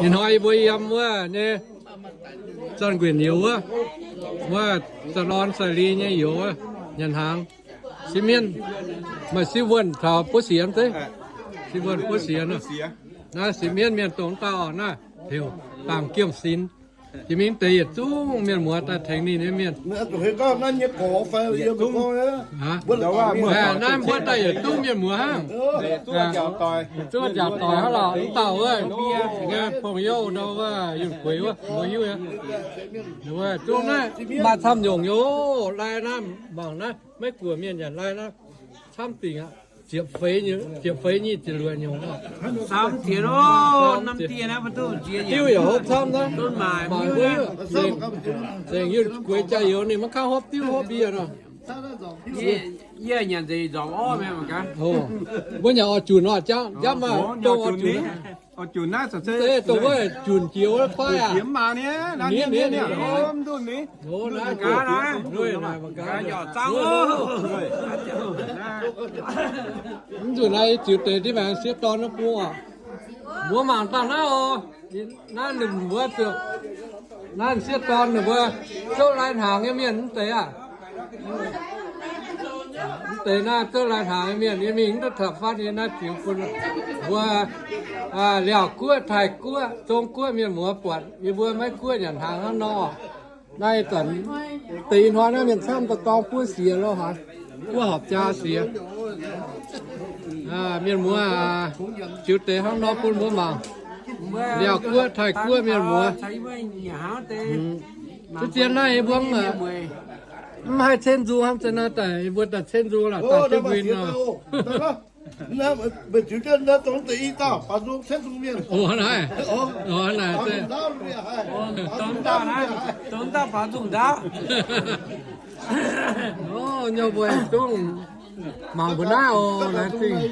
Ih hnoi yie mbuo yiem wuov nyei Zorn Nquinc youz wuov, wuov Za'lorn Sai Li nyei youz wuov, nyanc hnaangx. Siev mienv, maaih siev wuonh taux buov siex zeiv. Siev wuonh buov siex nor. Naaiv siev mienv mienh dongh dauh naaiv heuc Baangh Jiem Sinx. Jiex mingh deix yietc zungv mienh muoz daaih tengx ninh nyei mienh. Naaiv mbuo daaih yietc zungv mienh muoz hnangv. Zungv njaaux doic hnangv lorqc, mv dauh wuov, pong youh ndau wuov, yunh gueix wuov, mbuo hiuv nyei. Wuov zungv naaiv maaih camv nyungc youz, lai naaiv mangc naaiv, maiv guoqv mienh nyanc lai naaiv, camv dingc aqv. Ziepc feix, ziepc feix nyic ziepc luoqc nyungc. Diuv yaac hopv camv naaiv. Mangc wuov, zengc yunh gueix jaa-youz ninh maiv kangv hopv diuv hopv mbier nor. Mbuo nyanc oix junc nor, njapv maah, dongh oix junc. Dongh wuov junc jiex wuov fai aqv. Mv nzunc naaiv ziux deix div maengx sieqv dorn wuov bung oc. Mbuo mangc dangh naaiv oc. Naaiv ninh mbuo, naaiv sieqv dorn ninh mbuo zouv lai hnaangx nyei mienh mv deix aqv. Mv deix naaiv zouv lai hnaangx nyei mienh, yie mingh mv duqv taux fatv nyei naaiv ziux bun mbuo Laauv guoqv, Taiv guoqv, Zong guoqv mienh muoz buatc yie mbuo Meiv guoqv nyanc hnaangx hnangv nor. Naaiv zanc deix ih hnoi naaiv mienh camv daaih dorng buov siex lo haaix, buov horpc jaa siex. Mienh muoz, ziux deix hnangv nor bun mbuo mangc. Laauv guoqv, Taiv guoqv mienh muoz. Duqv zien naaiv yie mbuo mv haih cen nzung hnamv, se naaiv daaih yie mbuo daaih cen nzung laaix daaih duqv win nor. Meih ziux jienv naaiv dongh deix i dauh baaux nzung cen nzung mienh. Naaiv, naaiv, dongh dauh baaux nzung ndaauv. Nyei mbuo zungv mangc mbuo naaiv oc, laengz zingh.